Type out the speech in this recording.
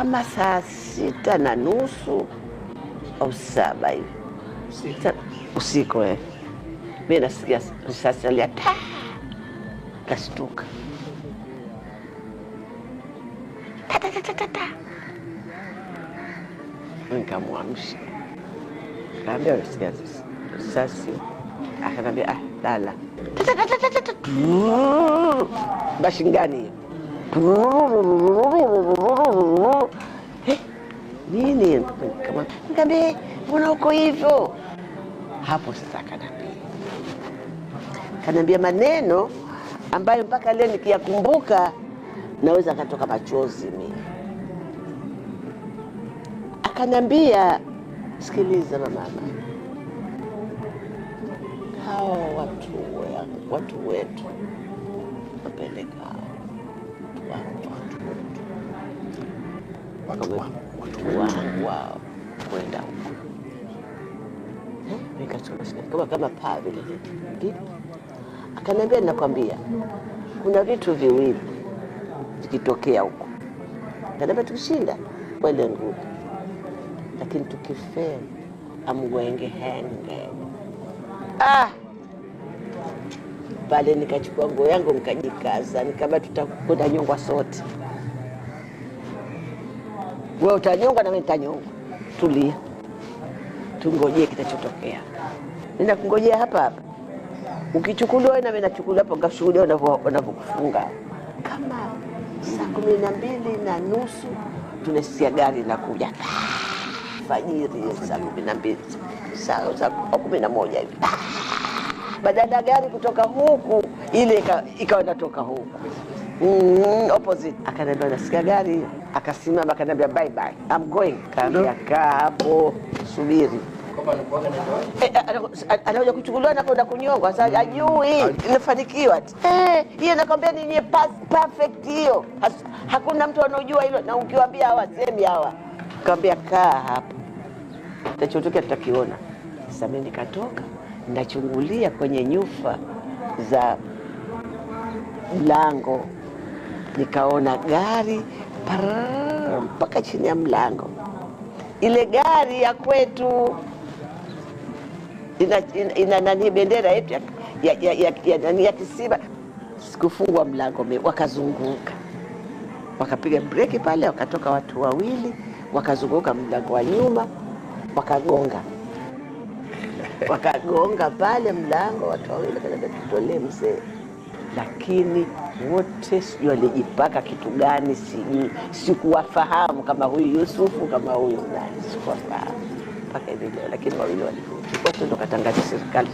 Kama 6:30 au 7 hivi usiku, mimi nasikia risasi ya ta, kastuka ta ta ta ta ta, nikamwamsha, kaambia nasikia risasi, akanambia ah, lala ta ta ta ta ta, bashingani nini? Nikamwambia mbona uko hivyo? Hapo sasa akaniambia maneno ambayo mpaka leo nikiyakumbuka naweza katoka machozi mimi. Akaniambia, sikiliza mama, hao watu wetu wapeleka watu wangu wao kwenda huko. Nikachukua kama paa vile. Akaniambia, nakwambia kuna vitu viwili vikitokea huko. Akaniambia tukishinda well and good, lakini tukifail I'm going hanging. Ah, pale nikachukua nguo yangu nikajikaza, nikaba tutakwenda nyongwa sote. Wewe utanyongwa na mimi nitanyongwa. Tulia, tungojee kitachotokea. Nenda kungojea hapa hapa. Ukichukuliwa na mimi nachukuliwa hapo, ngashuhudia wanavyokufunga. Kama 12:30 tunasikia gari linakuja. Fajiri 12, saa 11 hivi. Badala ya gari kutoka huku ile ikawa inatoka huku. Opposite. Akaniambia nasikia gari, akasimama akaniambia bye bye, I'm going. Kaambia kaa hapo subiri. Anakuja kuchukuliwa na kwenda kunyongwa. Sasa ajui inafanikiwa. Hiyo nakwambia ni perfect hiyo. Hakuna mtu anojua hilo, na ukiwaambia hawa semi hawa. Kaambia kaa hapo, kitachotokea tutakiona. Sasa mimi nikatoka nachungulia kwenye nyufa za mlango, nikaona gari mpaka chini ya mlango. Ile gari ya kwetu ina nani, bendera yetu ya nani ya Kisima. Sikufungwa mlango, wakazunguka, wakapiga breki pale, wakatoka watu wawili, wakazunguka mlango wa nyuma, wakagonga wakagonga pale mlango, watu wawili wakaniambia tutolee mzee. Lakini wote sijui walijipaka kitu gani, sijui, sikuwafahamu kama huyu Yusufu kama huyu nani, sikuwafahamu mpaka hivi leo. Lakini wawili walikuwa, wote ndo katangaza serikali.